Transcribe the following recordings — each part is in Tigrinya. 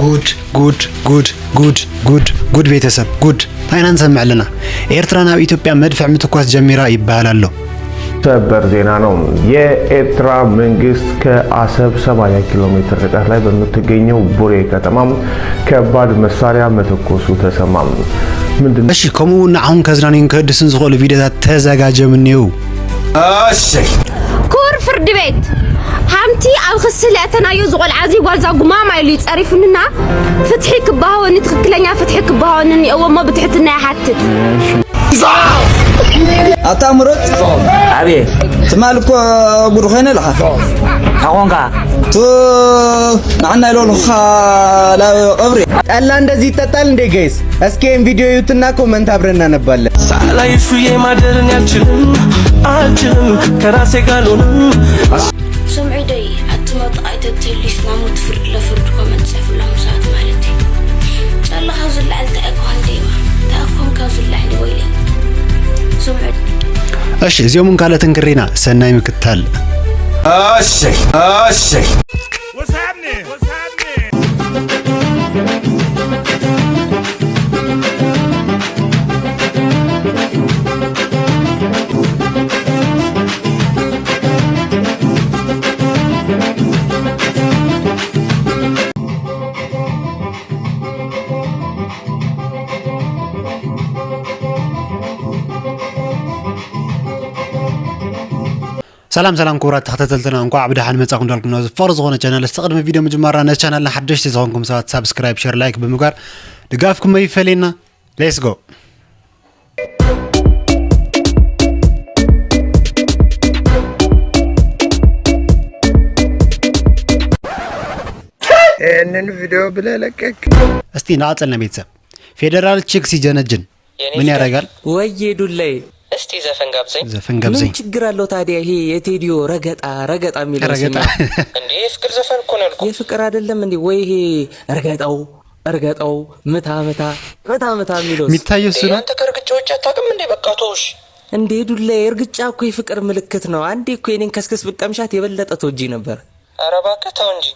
ጉድ ጉድ ጉድ ጉድ ጉድ ጉድ ቤተሰብ ጉድ። እንታይ ኢና ንሰምዕ ኣለና? ኤርትራ ናብ ኢትዮጵያ መድፍዕ ምትኳስ ጀሚራ ይበሃል ኣሎ። ሰበር ዜና ነው። የኤርትራ መንግስት ከአሰብ ሰማንያ ኪሎ ሜትር ርቀት ላይ በምትገኘው ቡሬ ከተማ ከባድ መሳሪያ መተኮሱ ተሰማ። ምንድን እሺ፣ ከምኡ እውን ንዓኹም ከዝናንዩን ከህድስን ዝኽእሉ ቪድዮታት ተዘጋጀም እኒው። ክቡር ፍርዲ ቤት፣ ሃምቲ ኣብ ክሲ ለእተናዮ ዝቖልዓ እዚ ጓልዛ ጉማማ ኢሉ ይጸሪፉንና፣ ፍትሒ ክበሃወኒ፣ ትኽክለኛ ፍትሒ ክበሃወኒ እኒኦዎ እሞ ብትሕትና ይሓትት። ኣታ ምሩፅ፣ ኣቤ፣ ትማል እኮ ጉድ ኮይነ ኣለኻ። ኣኾንካ? ቱ ንዓና ኢሎልኻ ናብ ቀብሪ። ጠላ እንደዚህ ይጠጣል እንዴ ጋይስ? እስኪ ይህን ቪዲዮ እዩትና ኮመንት አብረን እናነባለን። ሳላይ ሹዬ ማደርን ያልችልም አልችልም ከራሴ ጋር አልሆንም። ስምዒደይ ኣቲ መጥቓይ ተትህልሽ ናሙት ፍርድ ለፍርድ ኮመንት ጽሕፍሎም ሰዓት ማለት እዩ። ጨለኻ ዝላዕል እንታይ እኳ እንዴዋ እንታይ እኳ ካብ ዝላዕል ወይለይ። ስምዒ እሺ፣ እዚኦምን ካልኦትን ክሪና ሰናይ ምክታል። እሺ እሺ ሰላም ሰላም ክቡራት ተኸታተልትና፣ እንኳዕ ብደሓን መጻኹም እንዳልኩም፣ ናብዚ ፍቕሪ ዝኾነ ቻናል፣ እስቲ ቅድሚ ቪድዮ ምጅማርና ነዚ ቻናልና ሓደሽቲ ዝኾንኩም ሰባት ሳብስክራይብ፣ ሸር፣ ላይክ ብምግባር ድጋፍኩም ኣይፈለየና። ሌትስ ጎ። ይህንን ቪዲዮ ብለህ ለቀቅ። እስቲ እናቐጸልና ቤተሰብ፣ ፌደራል ቺክ ሲጀነጅን ምን ያደርጋል? ወዬ ዱላዬ። እስቲ ዘፈን ጋብዘኝ። ዘፈን ጋብዘኝ። ምን ችግር አለው ታዲያ ይሄ የቴዲዮ ረገጣ ረገጣ የሚለው ረገጣ። ስሜት? እንዴ የፍቅር ዘፈን እኮ ነው ያልኩህ። የፍቅር አይደለም እንዴ ወይ ይሄ ረገጣው ረገጣው ምታ ምታ ምታ ምታ የሚለው የሚታየው እሱ ነው። አንተ ከእርግጫ ውጭ አታውቅም እንዴ? በቃ ተውሽ። እንዴ ዱላዬ፣ እርግጫ እኮ የፍቅር ምልክት ነው። አንዴ እኮ የኔን ከስክስ ብቀምሻት የበለጠ ትወጂ ነበር። ኧረ እባክህ ተው እንጂ።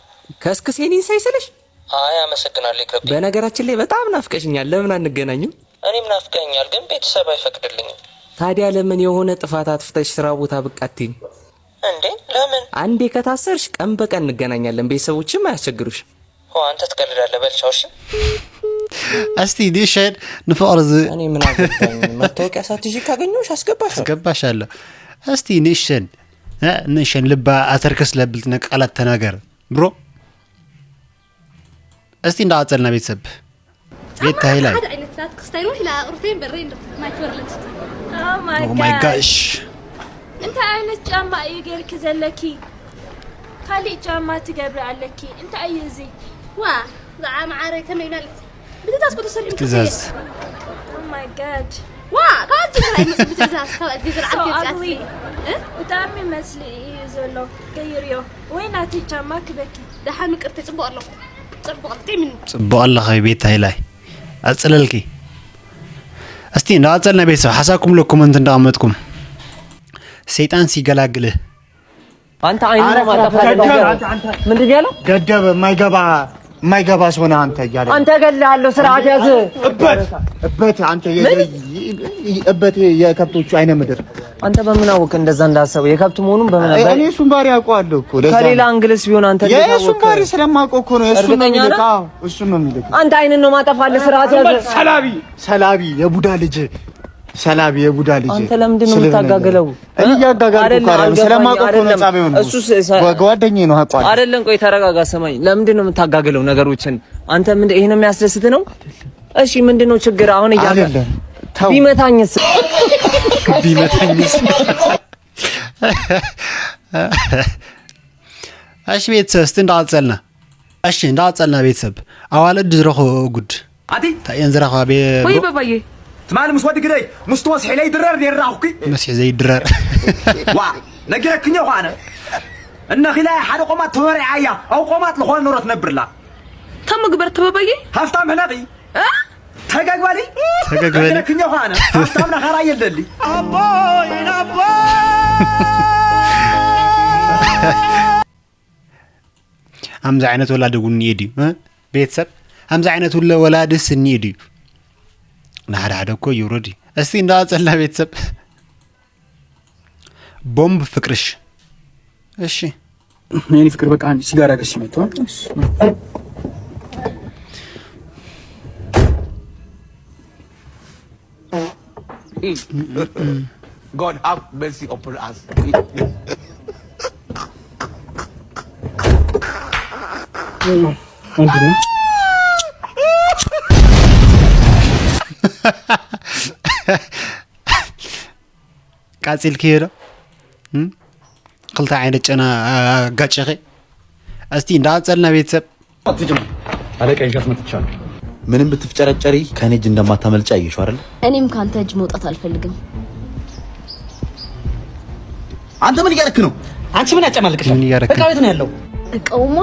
ከስክስ የኔን ሳይስልሽ? አይ አመሰግናለሁ፣ ይቅርብኝ። በነገራችን ላይ በጣም ናፍቀሽኛል። ለምን አንገናኝም? እኔም ናፍቀኸኛል፣ ግን ቤተሰብ አይፈቅድልኝም። ታዲያ ለምን የሆነ ጥፋት አትፍተሽ ስራ ቦታ ብቅ አትይም? እንዴ ለምን? አንዴ ከታሰርሽ ቀን በቀን እንገናኛለን፣ ቤተሰቦችም አያስቸግሩሽ። ሆ አንተ ትቀልዳለህ፣ በል ቻው እሺ። እስቲ ንእሸን ንፍቕሪ ዝ- እኔ ምን አገባኝ? መታወቂያ ሳትይዥ ካገኘሁሽ አስገባሻለሁ። አስገባሻለሁ። እስቲ ንእሸን እ፣ ንእሸን ልባ ኣተርክስ ለብልት ነ ቃላት ተናገር ብሮ። እስቲ እንዳቐጸልና ቤተሰብ ቤት ታይላይ ሓደ ዓይነት ናትክ ስታይል ወይ ኢላ ቁርተይን በረይ እንዶ ማይክ ወርልድ። Oh my gosh። እንታይ ዓይነት ጫማ እዩ ጌርኪ ዘለኪ? ካሊእ ጫማ ትገብሪ ኣለኪ። እንታይ እዩ እዚ? ዋ ዛዓ መዓረይ ከመይ ናልት ብትእዛዝ ቁጥር ሰሪሑ ትእዛዝ። Oh my god። ዋ ካብ ትግራይ ምስ ብትእዛዝ ካብ ኣዲስ So ዓዲ ugly። እ? ብጣዕሚ መስሊ እዩ ዘሎ። ቀይርዮ ወይ ናተይ ጫማ ክበኪ። ደሓን ምቅርቲ ጽቡቅ ኣለኹ። ጽቡቅ ኣለኹ። ምን ጽቡቅ ኣለኺ ቤት ታይላይ ኣጽለልኪ። እስቲ እንዳቐጸልና ቤተሰብ ሓሳብኩም ለ ኮመንት እንዳቐመጥኩም ሰይጣን ሲገላግልህ አንተ አይኑ ማጣፋ ምንድን ያለው? ደደብ የማይገባ የማይገባ ሰው ነህ አንተ እያለ አንተ እገልሃለሁ። ስርዓት ያዝ። እበት እበት አንተ የ- የ- የ- እበት የከብቶቹ አይነ ምድር አንተ በምን አወቅ እንደዛ እንዳሰበው የከብት መሆኑን በምን እኔ እሱን ባሪ አውቀዋለሁ እኮ ለዛ ከሌላ ነው። አንግልስ ቢሆን አንተ የእሱን እንዴት አወቅ? ባሪ ስለማውቀው እኮ ነው። የእሱን ነው እርግጠኛ የሚልክ። ነህ? አዎ እሱን ነው የሚልክ። አንተ አይንን ነው ማጠፋልህ። ስርዓት ያዝ። ሰላቢ ሰላቢ የቡዳ ልጅ ሰላቢ የቡዳ ልጅ አንተ ለምንድን ነው ስልብ ነገር። የምታጋግለው? እኔ እያጋጋልኩ አይደለም፣ እኮ አይደለም። አልገባኝ፣ ስለማውቀው እኮ ነው አይደለም። ጻቤው ነው። እሱ ስ- ስ- ጓደኛዬ ነው አቋል አይደለም። ቆይ ተረጋጋ፣ ስማኝ። ለምንድን ነው የምታጋግለው ነገሮችን? አንተ ምን ይሄ ነው የሚያስደስት ነው? እሺ ምንድን ነው ችግር አሁን እያጋ አይደለም። ተው። ቢመታኝስ ቢመታኝስ። እሺ ቤተሰብ እስቲ እንዳቐጸልና እሺ እንዳቐጸልና ቤተሰብ ኣዋልድ ዝረኸቦ ጉድ ኣቲ እንታይ እየን ዝረኸባ ቤ- ወይ ብሮ- ባባዬ ትማሊ ምስ ወዲ ግደይ ምስ ትወስሒ ለይድረር ኔርና ኣኹኪ መሲሕ ዘይድረር ዋ ነጊረክኝ እኮ ኣነ እነኺ ላይ ሓደ ቆማጥ ተበሪዓያ ኣብ ቆማጥ ዝኾነ ኖሮ ትነብርላ ተምግበር ተበበየ ሃፍታም ሕነቒ ተገግበሊ ተገግበሊ ነጊረክኝ እኮ ኣነ ሃፍታም ናኻራ የልደሊ ኣምዚ ዓይነት ወላዲ እውን እየ ድዩ እ? ቤተሰብ። ከምዚ ዓይነት ውለ ወላድስ እኒኡ ድዩ? ንሓደ ሓደ እኮ ይውረድ እዩ። እስቲ እንዳቐጸልና ቤተሰብ። ቦምብ ፍቅርሽ። እሺ። የኔ ፍቅር በቃ አንድ ሲጋራ ገዝቼ መጥቷል። God have mercy upon us. ቃጺልክዮ ዶ? እም? ክልተ ዓይነት ጨና ኣጋጭኺ። እስቲ እንዳቐጸልና ቤተሰብ። አለቃ ይዛት መጥቻለሁ። ምንም ብትፍጨረጨሪ ከኔ እጅ እንደማታመልጫ አየሽው አይደል? እኔም ካንተ እጅ መውጣት አልፈልግም። አንተ ምን እያደረክ ነው? አንቺ ምን ያጨማልቅሻል? ምን እያደረክ እቃ ነው? ቤት ነው ያለው። እቃውማ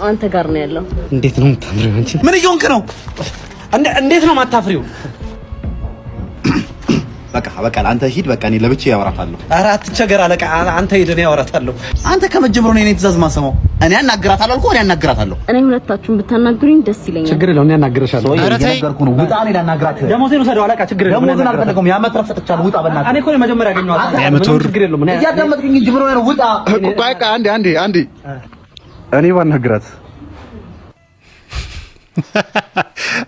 አንተ ጋር ነው ያለው። እንዴት ነው የምታምሪው አንቺ? ምን እየሆንክ ነው? እንደ- እንዴት ነው ማታፍሪው? በቃ በቃ አንተ ሂድ። በቃ እኔ ለብቻ ያወራታለሁ። ኧረ አትቸገር አለቃ፣ አ- አንተ ሂድ፣ እኔ አወራታለሁ። አንተ ከመጀመሩ ነው የኔን ትእዛዝ ማሰማው። እኔ አናግራታለሁ አልኩህ፣ እኔ አናግራታለሁ። እኔ ሁለታችሁም ብታናግሩኝ ደስ ይለኛል። ችግር የለውም፣ እኔ አናግርሻለሁ። እየነገርኩህ ነው። ውጣ፣ እኔ ላናግራት። ደሞዜን ውሰደው አለቃ፣ ችግር የለውም፣ እኔ ደሞዝን አናግራታለሁ። አልፈለገውም። የዓመት እረፍት ሰጥቻለሁ። ውጣ በእናትህ። እኔ እኮ መጀመሪያ ያገኘኋት። አንተ የዓመት ምንም ወር ችግር የለውም። እኔ- እያዳመጥከኝ እንጂ ምን ሆነህ ነው? ውጣ። ቆይ ቆይ፣ አንዴ አንዴ አንዴ፣ እኔ ባናግራት።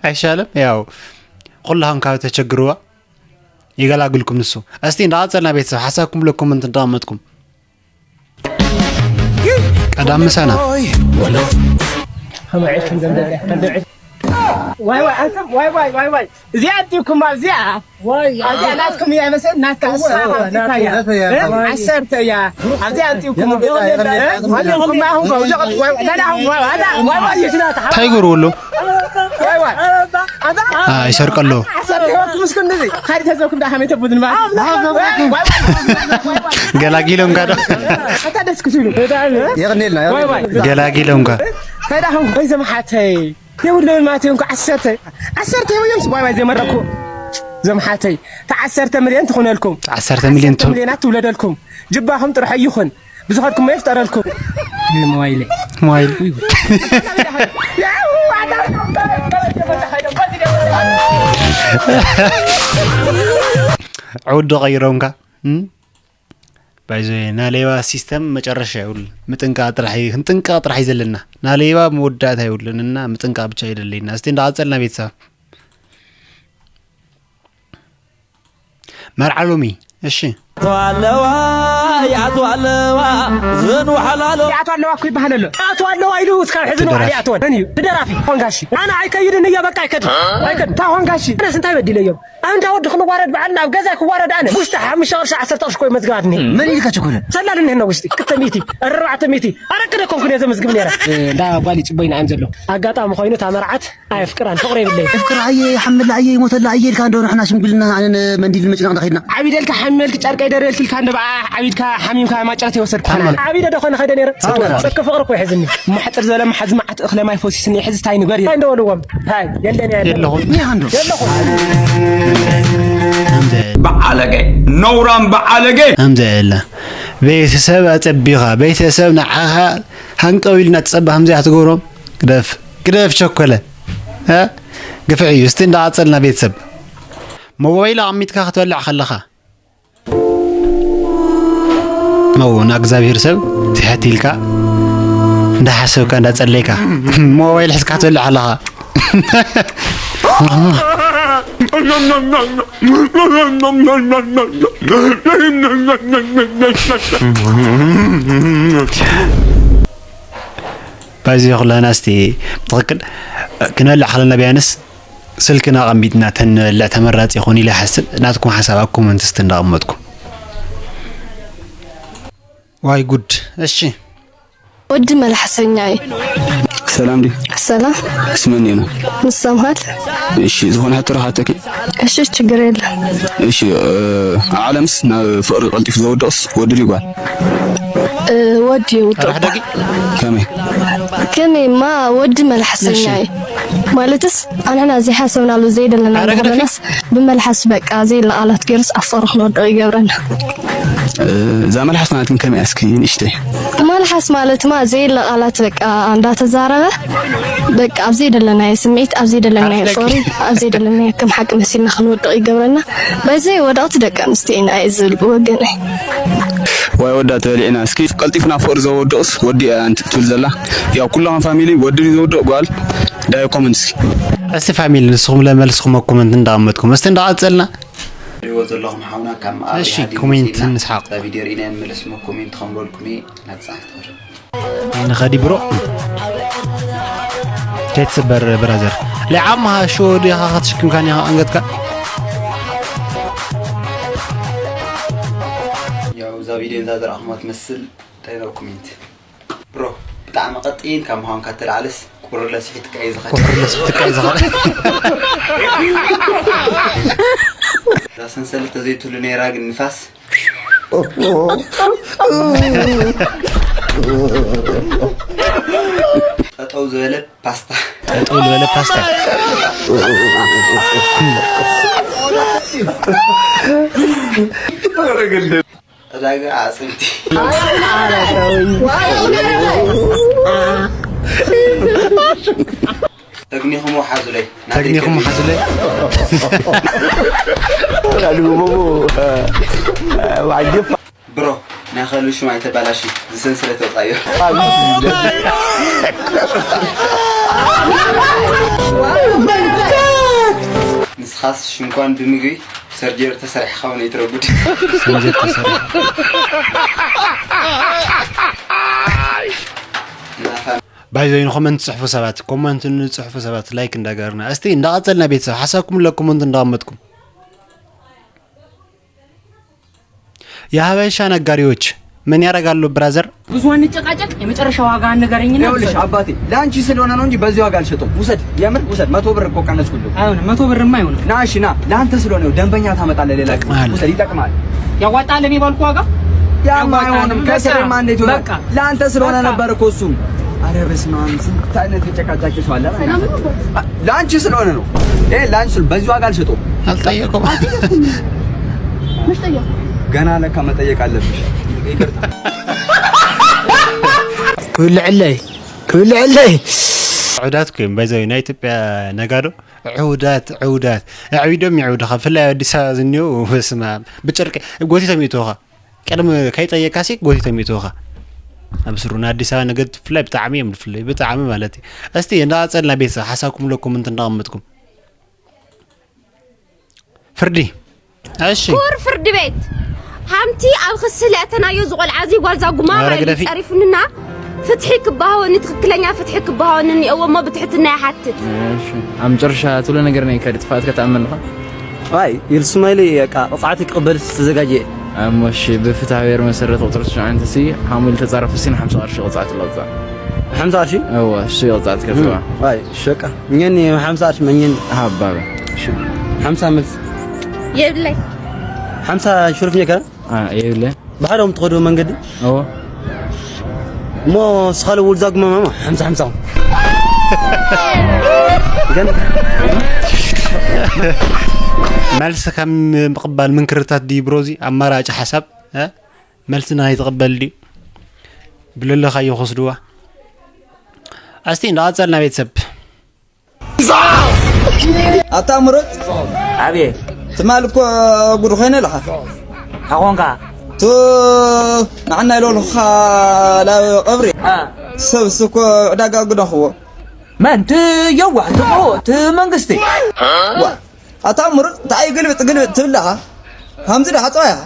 ኣይሻለም? ያው ኩላኹም ካብ ተቸግርዋ ይገላግልኩም ንሱ። እስቲ እንዳቐጸልና ቤተሰብ ሓሳብኩም ለ ኮመንት እንዳቐመጥኩም ቀዳም ምሳና። ዋይ ዋይ ኣንተ ዋይ ዋይ ዋይ ዋይ እዚኣ ኣጥዩኩም ኣብዚኣ ኣብዚኣ ናትኩም እያ መሰል ናትካ ኣስራ ናትካ እያ እ? ዓሰርተ እያ ኣብዚኣ ኣጥዩኩም ኣጥዩኩም ኣሁን ጎ ላላ ዋይ ዋይ ዋይ ዋይ ይስናታ እንታይ ይገብርዎ ኣለዉ? ዋይ ዋይ ኣዛ አ፣ ይሰርቀ ኣለዎ። ዓሰርተ ሂወትኩም እስኩ እንደዚ ካዲ ተዘኩም ዳ ሃመተ ቡድን ማለት ገላጊሎም ጋዶ ኣታ ደስ ክትብሉ የቕኔልና ዋይ ዋይ ገላጊሎም ጋ ከዳኹም ወይ ዘመሓተይ የብለውን ማለት እዮም። ዓሰርተ ዓሰርተ እዮም ስባይ ባይ ዘመረኩ ዘምሓተይ ተዓሰርተ ሚልዮን ትኹነልኩም ዓሰርተ ሚልዮን ቱ- ሚልዮናት ትውለደልኩም ጅባኹም ጥርሖ ይኹን ብዝኸድኩም ይፍጠረልኩም። ሞባይለ ሞባይል ዕውዶ ቀይሮምካ እም? ባይዞ ናሌባ ሲስተም መጨረሻ ይብሉ ምጥንቃ ጥራሕ እዩ ክንጥንቃ ጥራሕ እዩ ዘለና ናሌባ መወዳእታ ይብሉን እና ምጥንቃ ብቻ ይደለይና እስቲ እንዳቐጸልና ቤተሰብ መርዓ ሎሚ እሺ ኣለዋ ያቱ ኣለዋ ዝንውሓላሎ ኣቶ ኣለዋ እኮ ይበሃል ኣሎ ኣቶ ኣለዋ ኢሉ እስካብ ሕዚ ንውዓል ኣቶ መን እዩ ትደራፊ ሆንጋሺ ኣነ ኣይከይድን እዮ በቃ ኣይከድን ኣይከድን ታ ሆንጋሺ ኣነስ እንታይ በዲለዮም ኣብ እንዳ ወዲ ክንዋረድ በዓልና ኣብ ገዛ ክዋረድ ኣነ ውሽጢ ሓሙሽተ ቅርሺ ዓሰርተ ቅርሺ ኮይ መዝገባትኒ ምን ኢልካ ችኩለ ሰላል እኒህና ውሽጢ ክልተ ሚእቲ ኣርባዕተ ሚእቲ ኣረቂ ዶ ኮንኩ ነዘ መዝግብ ነረ እንዳ ጓል ይፅበይና እዮም ዘለዉ ኣጋጣሚ ኮይኑ እታ መርዓት ኣየፍቅራን ፍቅሪ የብለይ ፍቅር ኣየ ይሓምላ ኣየ ይሞተላ ኣየ ኢልካ እንዶ ንሕና ሽምግልና ኣነ መንዲል መጭናቕ ዳኺድና ዓቢደልካ ሓሚመልክ ጨርቀይ ደረልክልካ እንደ በዓ ዓቢድካ ሓሚምካ ማጨረት የወሰድኩ ሓና ዓቢደ ዶ ኾነ ኸደ ነረ ፅቂ ፍቅሪ እኮ ይሕዝኒ እሞ ሕፅር ዝበለ መሓዝ መዓት እኽለ ማይ ፈሲስኒ ሕዚ ታይ ንገር እንደ በልዎም ታይ የለን ያለ የለኹም ኒሃንዶ የለኹም በዓለገ ነውራም በዓለገ ከምዚ የለ ቤተሰብ ኣጸቢኻ ቤተሰብ ንዓኻ ሃንቀው ኢልና ትጸባ ከምዚኣ ትገብሮም ግደፍ ግደፍ ቸኮለ እ? ግፍዒ እዩ እስቲ እንዳቐጸልና ቤተሰብ ሞባይል ኣቐሚጥካ ክትበልዕ ከለኻ መው ንእግዚኣብሔር ሰብ ትሕት ኢልካ እንዳሓሰብካ እንዳጸለይካ ሞባይል ሒዝካ ክትበልዕ ከለኻ በዚ ኩላና እስቲ ብትኽክል ክንበልዕ ከለና ቢያንስ ስልክና ኣቐሚጥና ተንበልዕ ተመራፂ ይኾን ኢለ ይሓስብ። ናትኩም ሓሳብ ኣብ ኮመንት እስቲ እንዳቐመጥኩም። ዋይ ጉድ። እሺ ወዲ መልሓሰኛ እዩ። ሰላም ዲ ሰላም ስመን ነው። ምስ ሰምሃል እሺ ዝኾነ ሕቶ ረኻተኪ እሺ ችግር የለ እሺ እ፣ ኣብ ዓለምስ ናብ ፍቕሪ ቀልጢፉ ዘወድቕስ ወዲ ድዩ ጓል? እ፣ ወዲ እዩ ኣራሕ ደቂ ከመይ? ከመይማ ወዲ መልሓሰኛ እዩ ማለትስ ኣንሕና ዘይሓሰብናሉ ዘይደለና ኣረ ግደፊ። እንደሆነስ ብመልሓስ በቃ ዘይለ ቃላት ገይሩስ ኣብ ፍቕሪ ክንወድቕ ይገብረና እዛ መልሓስ ናትክን ከመይ እስኪ ንእሽተይ? መልሓስ ማለትማ ዘየለ ቃላት በቃ እንዳተዛረበ በቃ ኣብ ዘይደለናዮ ስምዒት፣ ኣብ ዘይደለናዮ ጾሪ፣ ኣብ ዘይደለናዮ ከም ሓቂ መሲልና ክንወድቕ ይገብረና። በዘይ ወደቕቲ ደቂ ኣንስትዮ ኢና እየ ዝብል ብወገነይ። ዋይ ወዳ ተበሊዕና። እስኪ ቀልጢፍና ፍቕሪ ዘወድቕስ ወዲ እያ እንት-፣ ትብል ዘላ። ያው ኩላኹም ፋሚሊ ወዲ ድዩ ዘወድቕ ጓል? ዳይ ኮመንት እስኪ። እስቲ ፋሚሊ ንስኹም ለመልስኹም ኮመንት እንዳቐመጥኩም እስቲ እንዳቐጸልና። ትሪእዎ ዘለኹም ሓውና ካብ መኣሪ እሺ፣ ሃዲሙ ኮሜንት መጺእና። ንስሓቕ። እዛ ቪድዮ ርኢና ንመለስ እሞ ኮሜንት ከም በልኩም እየ ናብ ጸሓፍቲ ቀርብ። ንኸዲ ብሮ። ከይትስበር ብራዘር። ለዓምሃ ሾ ዲኻ ክትሽክምካን ኢኻ ኣንገትካ? ያው እዛ ቪድዮ እዛ ዝረኣኹማ ትመስል። እንታይ ነው ኮሜንት? ብሮ፣ ብጣዕሚ ቀጢን ካብ ምዃንካ እተልዓለስ ቁርለ ስሒትካ እዩ ዝኸድ። ቁርለ ስሒትካ እዩ ዝኸድ። እዛ ሰንሰለት ተዘይትህሉ ነይራ ግን ንፋስ። ጠጠው ዝበለ ፓስታ። ጠጠው ዝበለ ፓስታ። ዕዳጋ ኣዕጽምቲ። ተግኒኹም ሓዙለይ። ተግኒኹም ሓዙለይ። ብሮ፣ ናይ ኸሉ ሽም ኣይተባላሽ፣ ዝሰንሰለት ወጻዮ። ንስኻስ ሽንኳን ብምግቢ ሰርጀሪ ተሰሪሕኻ እውን ኣይትረጉድ። ሰርጀሪ ተሰሪሕኻ። ናፋ ባይዘይ ንኮመንት ጽሕፉ ሰባት፣ ኮመንት ንጽሕፉ ሰባት ላይክ እንዳገርና። እስቲ እንዳቐጸልና ቤተሰብ ሓሳብኩም ለ ኮመንት እንዳቐመጥኩም። የሀበሻ ነጋዴዎች ምን ያደርጋሉ ብራዘር? ብዙ አንጨቃጨቅ፣ የመጨረሻ ዋጋ ንገረኝና ይኸውልሽ ውሰድ። አባቴ፣ ለአንቺ ስለሆነ ነው እንጂ በዚህ ዋጋ አልሸጠውም። ውሰድ፣ የምር ውሰድ። መቶ ብር እኮ ቀነስኩልህ። አይሆንም፣ መቶ ብርማ አይሆንም። ና እሺ፣ ና፣ ለአንተ ስለሆነ ነው። ደንበኛ ታመጣለህ ሌላ ጊዜ። ይጠቅምሃል። ውሰድ፣ ይጠቅምሃል። ያዋጣል የሚባልኩ ዋጋ? ያማ ያዋጣል። አይሆንም። በቃ፣ ከስርማ እንዴት ይሆናል? በቃ። ለአንተ ስለሆነ በቃ። ነበር እኮ እሱም። አረ በስመ አብ፣ ስንት አይነት ተጨቃጫቂ ሰው አለ። ሰላም ነው? ለአንቺ ስለሆነ ነው። ይሄ ለአንቺ ስለ-፣ በዚህ ዋጋ አልሸጠውም። አልጠየቁም። አልጠየቁም። መች ጠየቁ? ገና ለካ መጠየቅ አለብሽ። ይቅርታ። ክብልዕለይ፣ ክብልዕለይ። ዕውዳት እኮ እዮም፣ ባይዘዊ ናይ ኢትዮጵያ ነጋዶ። ዕውዳት፣ ዕውዳት። ኣዕቢዶም ይዕውድኻ። ብፍላይ ኣብ ኣዲስ ኣበባ ዝኒኦ፣ በስመ ኣብ። ብጨርቂ ጎቲቶም ይእትውኻ። ቅድሚ ከይጠየቅካሲ ጎቲቶም ይእትውኻ። ኣብ ስሩ ናይ ኣዲስ ኣበባ ነገድ ብፍላይ ብጣዕሚ እዮም ብፍላይ፣ ብጣዕሚ ማለት እዩ። እስቲ እንዳቐጸልና ቤተሰብ ሓሳብኩም ለ ኮመንት እንዳቐመጥኩም። ፍርዲ። እሺ። ክቡር ፍርዲ ቤት፣ ሃምቲ ኣብ ክሲ ለእተናዮ ዝቆልዓ እዚ ጓልዛ ጉማማ ኧረ ግደፊ። ጸሪፉንና፣ ፍትሒ ክበሃወኒ፣ ትኽክለኛ ፍትሒ ክበሃወኒ እኒኦዎ እሞ ብትሕትና ይሓትት። እሺ። ኣብ መጨረሻ ትብሎ ነገር ናይ ከዲ ጥፋኣት ከተኣመን ኣለኻ? ኣይ፣ ኢልሱ ማይሊ በቃ ቅጽዓት ክቕበል ዝተዘጋጀየ። እሞ እሺ፣ ብፍትሐ ብሔር መሰረት ቁጽሪ ትሽዓተ ሲ ሓሙል ተጻረፍ ሲ ንሓምሳ ቅርሺ ቅጽዓት ኣለውጻ። ሓምሳ ቅርሺ? እወ፣ እሱ ይቕጻት ከፍዋ። እም፣ ኣይ፣ ሸቃ። እኛን ሓምሳ ቅርሺ መኘን። ሃባበ። ሓምሳ መልስ። የብለይ። ሓምሳ ሽሩፍ ኘካ? አ፣ የብለይ። ብሓደ እዮም ትኸዱ መንገዲ? እወ። እሞ ስኻለ ውልዛ ጉማማ ሓምሳ ሓምሳ። ግን መልሲ ከም ምቕባል ምንክርታት ድዩ ብሮዚ? ኣማራጭ ሓሳብ፣ እ? መልስና ኣይትቕበል ድዩ? ብለለኻዮ ክወስድዋ። እስቲ እንዳቐጸልና ቤተሰብ። ኣታ ምሩጽ። ኣቤ። ትማል እኮ ጉድ ኮይነ ኣለኻ። ኣኾንካ። ቱ ንዓና ኢሎልኻ ናብ ቀብሪ። አ። ሰብስ እኮ ዕዳጋ ጉዳኽዎ። መን? ቲ የዋህ፣ ቲ ቁ-፣ ቲ መንግስቲ። ዋ። ኣታ ምሩጽ፣ እንታይ ግልብጥ ግልብጥ ትብል ኣለኻ? ከምዚ ዶ ሓጻወ ኢኻ?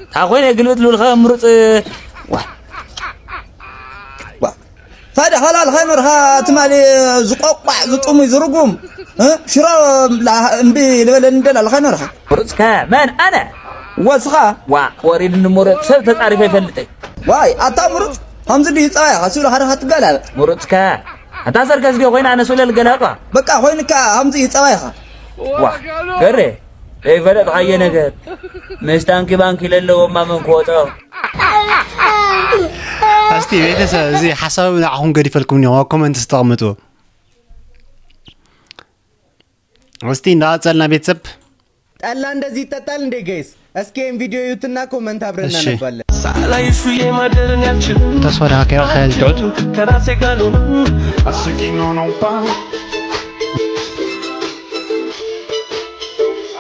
እንታይ ኮይነ ግልብጥ ልብልኸ ምሩጽ? ዋ። ዋ። ታዲያ ሓላል ኸይኖርኻ ትማሊ ዝቆቋዕ፣ ዝጥሙይ፣ ዝርጉም፣ እ? ሽሮ እምቢ ልበለኒ ደላ ኸይኖርኻ? ምሩጽ ከ መን? ኣነ? ወስኻ? ዋ፣ ወሪድኒ ምሩጽ፣ ሰብ ተጻሪፈ ይፈልጥ። ዋይ፣ ኣታ ምሩጽ፣ ከምዚ ድዩ ጸባይኻ? ስብለ ሓደ ኻትገላበጥ። ምሩጽ ከ ኣታ ሰርከስ ድዮ ኮይና ኣነ ስለ ልገላጧ? በቃ ኮይንካ ከምዚ እዩ ጸባይኻ። ዋ፣ ገሬ፣ ዘይፈለጥኻዮ ነገር። ምስ ታንኪ ባንኪ ለለዎ ማመን ክወጾ። እስቲ ቤተሰብ፣ እዚ ሓሳብ ንዓኹም ገዲፈልኩም እኒኹም ኣብ ኮመንት ዝተቐመጡ። እስቲ እንዳቐጸልና ቤተሰብ። ጠላ እንደዚህ ይጠጣል እንዴ ጋይስ? እስኪ ይህን ቪዲዮ እዩትና ኮመንት አብረን እሺ። እናነባለን። ሳላይሽ ውዬ ማደርን ያልችልም ተስፋ ደሃ ከይረኸ ዝትዕቱ ከራሴ ጋር ነው Así que no, no, pa.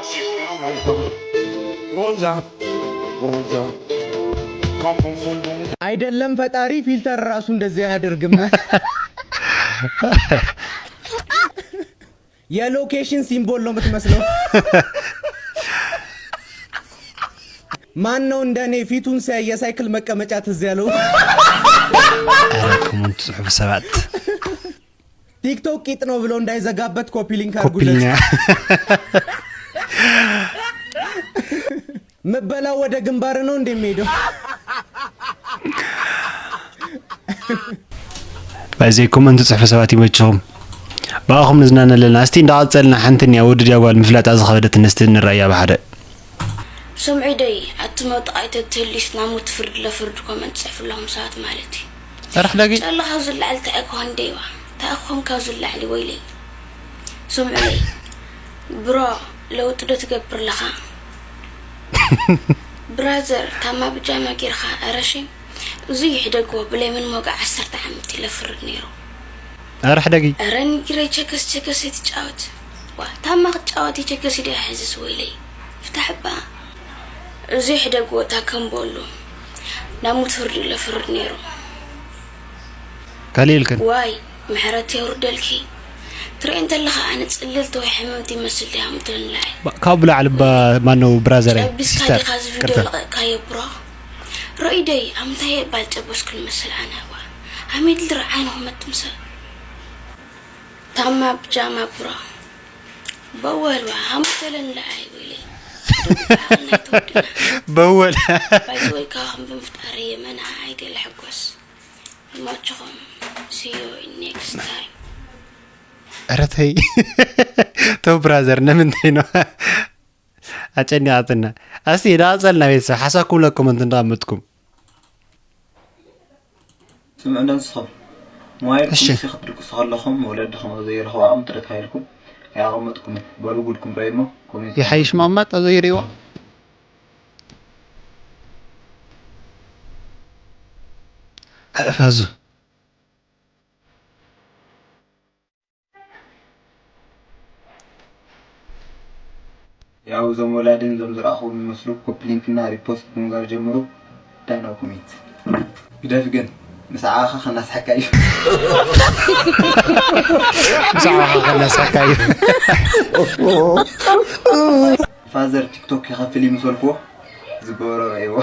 Así que no, no, pa. Rosa, Rosa. Pum, pum, pum, pum. አይደለም ፈጣሪ ፊልተር ራሱ እንደዚህ አያደርግም። የሎኬሽን ሲምቦል ነው የምትመስለው። ማን ነው እንደኔ ፊቱን ሲያይ የሳይክል መቀመጫ ትዝ ያለው? ኧረ ኮመንት ጽሑፍ ሰባት ቲክቶክ ቂጥ ነው ብሎ እንዳይዘጋበት ኮፒ ሊንክ አድርጉለት። ኮፒልኛ ምበላው ወደ ግንባር ነው እንደሚሄደው። ባይዘይ ኮመንት ጽሑፍ ሰባት ይመችኹም። ብኣኹም ንዝናነ ኣለና። እስቲ እንዳቐጸልና ሓንቲ እኒኣ ወዲ ድያ ጓል ምፍላጣ ዝኸበደት ንስቲ ንረኣያ ብሓደ። ስምዒደይ ኣቲ መውጣቕ ኣይተትህሊስ ናብ ሞት ፍርዲ ለፍርዲ ኮመንት ጽሕፍለኹም ሰባት ማለት እዩ። ኣረሕ ዳጊ ጨሎ ካብ ዝላዕሊ እንታይ ኣይኮን ደይዋ እንታይ ኣይኮን ካብ ዝላዕሊ ወይለይ። ስምዒደይ ብሮ ለውጢ ዶ ትገብር ኣለኻ? ብራዘር ታማ ብጃማ ጌርኻ ኣረሽም እዙ ይሕደግዎ ብለምን ሞጋ ዓሰርተ ዓመት ኢለ ፍርድ ነይሩ። ኣረሕ ዳጊ ኧረ ንግረይ ቸከስ ቸከስ ኣይትጫወት። ዋ ታማ ክትጫወት ቸከስ ኢደ ሕዝስ ወይለይ ፍታሕ እባ። እዚ ሕደግዎ እታ ከም በሉ ናብ ሙት ፍርድ ኢለ ፍርድ ነይሩ። ካልእ ኢልክን ዋይ ምሕረት የውርደልኪ። ትርኢ እንተለኻ ኣነ ጽልልቲ ወይ ሕምምቲ ይመስል ድያ ምትልላይ። ካብ ብላዕሊ ባ ማነው ብራዘረይ ጨቢስካ ሲስተር ዲኻ እዚ ቪድዮ ቅርታ ለቐቕካዮ ብሮ? ሮኢደይ ኣብ ምንታይ ባል ጨበስኩ ንመስል ኣነ ዋ ሃሚድ ልርዓይ ንኹመት ትምሰል ታማ ብጃማ ብሮ በወል ዋ ሃሙተለን ለኣይ ወይለይ ናይ ተወድና በወል ባይዘወይ ካባኹም ብምፍጣር የመና ኣይደለ ሕጎስ ይመችኹም። See you in next time። ረተይ ተው ብራዘር ንምንታይ ነው ኣጨኒቓትና። እስቲ ዳቐጸልና ቤተሰብ ሓሳብኩም ለ ኮመንት እንዳቐመጥኩም ስምዑ ዶ ንስኹም ሞባይል እሺ። ኩምሲ ክትድቅሱ ከለኹም ወለድኹም ኣብ ዘይረኽቡ ዓቕሚ ጥረት ሃይልኩም ኣይኣቐመጥኩምን። በሉ ጉድኩም ርኣዩ እሞ ኮሜንት ይሓይሽ ማማት ኣብ ዘይርእይዎ ኣእፋዙ ያው እዞም ወላድን እዞም ዝረኣኹም ይመስሉ ኮፕሊንክና ሪፖስት ብምግባር ጀምሩ። ዳና ኮሜንት ግደፍ ግን ምስ ዓኻ ከናስሓካ እዩ። ብዛዕባኻ ከናስሓካ እዩ ፋዘር ቲክቶክ ይኸፍል እዩ ምስ በልክዎ ዝገበሮ ረእይዎ።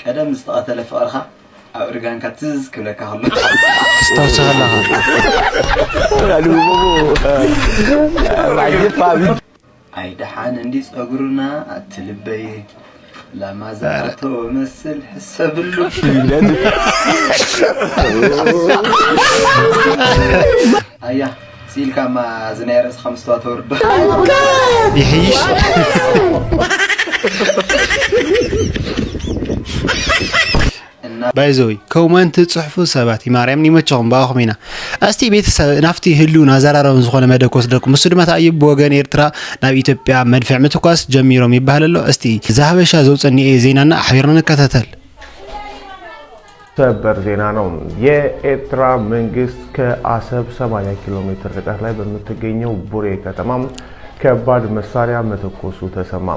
ቀደም ዝተቐተለ ፍቕርኻ ኣብ እርጋንካ ትዝ ክብለካ ከሎ ስታውሲ ከለኻ ኣይ ደሓን እንዲ ጸጉርና ኣትልበይ ላማ ዝኣተወ መስል ሕሰብሉ። ኣያ ስኢልካማ እዚ ናይ ርእስኻ ምስትዋ ተወርዶ ይሕይሽ እና ባይዘወይ ኮመንት ጽሕፉ ሰባት ይማርያም ይመቸኹም ብኣኹም ኢና። እስቲ ቤተሰብ ናፍቲ ህልውን ኣዘራረብን ዝኾነ መደብ ክወስደኩም። እሱ ድማ ተኣይብ ብወገን ኤርትራ ናብ ኢትዮጵያ መድፍዕ ምትኳስ ጀሚሮም ይበሃል ኣሎ። እስቲ እዚ ሀበሻ ዘውፀኒኤ ዜናና ኣሕቢርና ንከታተል። ሰበር ዜና ነው። የኤርትራ መንግስት ከአሰብ ሰማንያ ኪሎ ሜትር ርቀት ላይ በምትገኘው ቡሬ ከተማ ከባድ መሳሪያ መተኮሱ ተሰማ።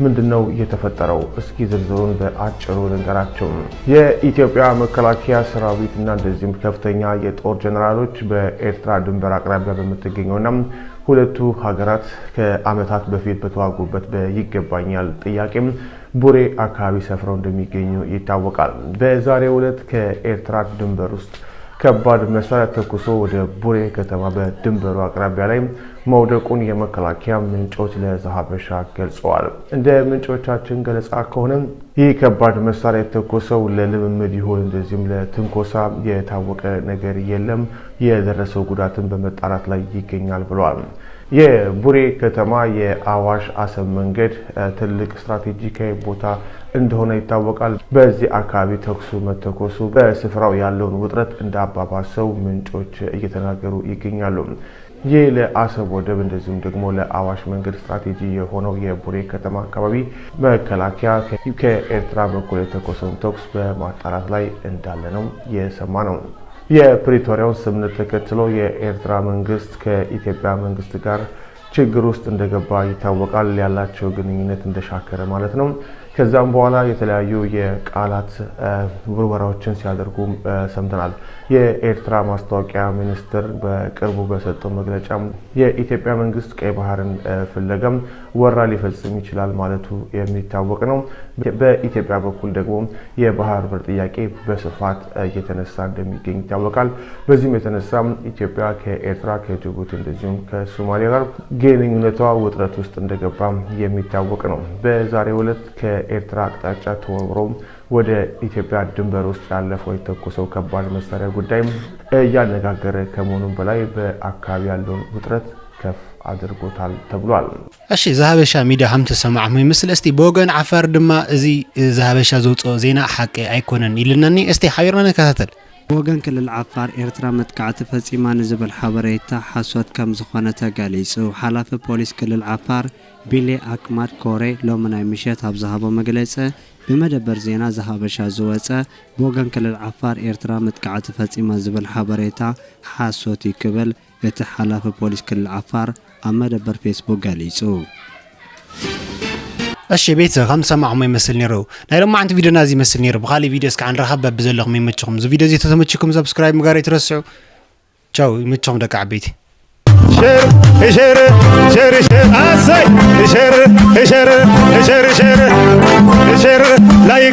ምንድነው የተፈጠረው? እስኪ ዝርዝሩን በአጭሩ ልንገራችሁ። የኢትዮጵያ መከላከያ ሰራዊትና እንደዚሁም ከፍተኛ የጦር ጀነራሎች በኤርትራ ድንበር አቅራቢያ በምትገኘውና ሁለቱ ሀገራት ከአመታት በፊት በተዋጉበት በይገባኛል ጥያቄም ቡሬ አካባቢ ሰፍረው እንደሚገኙ ይታወቃል። በዛሬው ዕለት ከኤርትራ ድንበር ውስጥ ከባድ መሳሪያ ተኩሶ ወደ ቡሬ ከተማ በድንበሩ አቅራቢያ ላይ መውደቁን የመከላከያ ምንጮች ለዛሀበሻ ገልጸዋል። እንደ ምንጮቻችን ገለጻ ከሆነ ይህ ከባድ መሳሪያ የተኮሰው ለልምምድ ይሁን እንደዚሁም ለትንኮሳ የታወቀ ነገር የለም። የደረሰው ጉዳትን በመጣራት ላይ ይገኛል ብለዋል። የቡሬ ከተማ የአዋሽ አሰብ መንገድ ትልቅ ስትራቴጂካዊ ቦታ እንደሆነ ይታወቃል። በዚህ አካባቢ ተኩሱ መተኮሱ በስፍራው ያለውን ውጥረት እንዳባባሰው ምንጮች እየተናገሩ ይገኛሉ። ይህ ለአሰብ ወደብ እንደዚሁም ደግሞ ለአዋሽ መንገድ ስትራቴጂ የሆነው የቡሬ ከተማ አካባቢ መከላከያ ከ- ከኤርትራ በኩል የተኮሰውን ተኩስ በማጣራት ላይ እንዳለ ነው የሰማ ነው። የፕሪቶሪያውን ስምምነት ተከትሎ የኤርትራ መንግስት ከኢትዮጵያ መንግስት ጋር ችግር ውስጥ እንደገባ ይታወቃል። ያላቸው ግንኙነት እንደሻከረ ማለት ነው። ከዛም በኋላ የተለያዩ የቃላት ውርወራዎችን ሲያደርጉ ሰምተናል። የኤርትራ ማስታወቂያ ሚኒስትር በቅርቡ በሰጠው መግለጫ የኢትዮጵያ መንግስት ቀይ ባህርን ፍለጋም ወራ ሊፈጽም ይችላል ማለቱ የሚታወቅ ነው። በኢትዮጵያ በኩል ደግሞ የባህር በር ጥያቄ በስፋት እየተነሳ እንደሚገኝ ይታወቃል። በዚህም የተነሳ ኢትዮጵያ ከኤርትራ፣ ከጅቡቲ እንደዚሁም ከሶማሊያ ጋር ግንኙነቷ ውጥረት ውስጥ እንደገባ የሚታወቅ ነው። በዛሬው ዕለት ከኤርትራ አቅጣጫ ተወርውሮ ወደ ኢትዮጵያ ድንበር ውስጥ ያለፈው የተኮሰው ከባድ መሳሪያ ጉዳይም እያነጋገረ ከመሆኑም በላይ በአካባቢ ያለውን ውጥረት ከፍ አድርጎታል ተብሏል። እሺ፣ ዝሃበሻ ሚድያ ከም ተሰማዕኹም ይመስል። እስቲ ብወገን ዓፋር ድማ እዚ ዝሃበሻ ዘውፅኦ ዜና ሓቂ ኣይኮነን ኢልናኒ። እስቲ ሓቢርና ንከታተል። ብወገን ክልል ዓፋር ኤርትራ መጥቃዕቲ ፈጺማ ንዝብል ሓበሬታ ሓሶት ከም ዝኾነ ተገሊጹ። ሓላፊ ፖሊስ ክልል ዓፋር ቢሌ ኣክማድ ኮሬ ሎሚ ናይ ምሸት ኣብ ዝሃቦ መግለጺ ብመደበር ዜና ዝሃበሻ ዝወጸ ብወገን ክልል ዓፋር ኤርትራ መጥቃዕቲ ፈጺማ ዝብል ሓበሬታ ሓሶት እዩ ክብል እቲ ሓላፊ ፖሊስ ክልል ዓፋር ኣብ መደበር ፌስቡክ ገሊጹ። እሺ ቤተሰብ ከም ዝሰማዕኹሞ ይመስል ነይሩ ናይ ሎማዓንቲ ቪድዮና እዚ ይመስል ነይሩ። ብካሊእ ቪድዮ እስካዕ ንራኸብ። በብዘለኹም ይመችኹም። እዚ ቪድዮ እዚ ተተመችኩም ሰብስክራይብ ምግባር ኣይትረስዑ። ቻው፣ ይመችኹም ደቂ ዓበይቲ። ሸር ሸር ሸር ሸር ኣሰይ ሸር ሸር ሸር ሸር ሸር ላይክ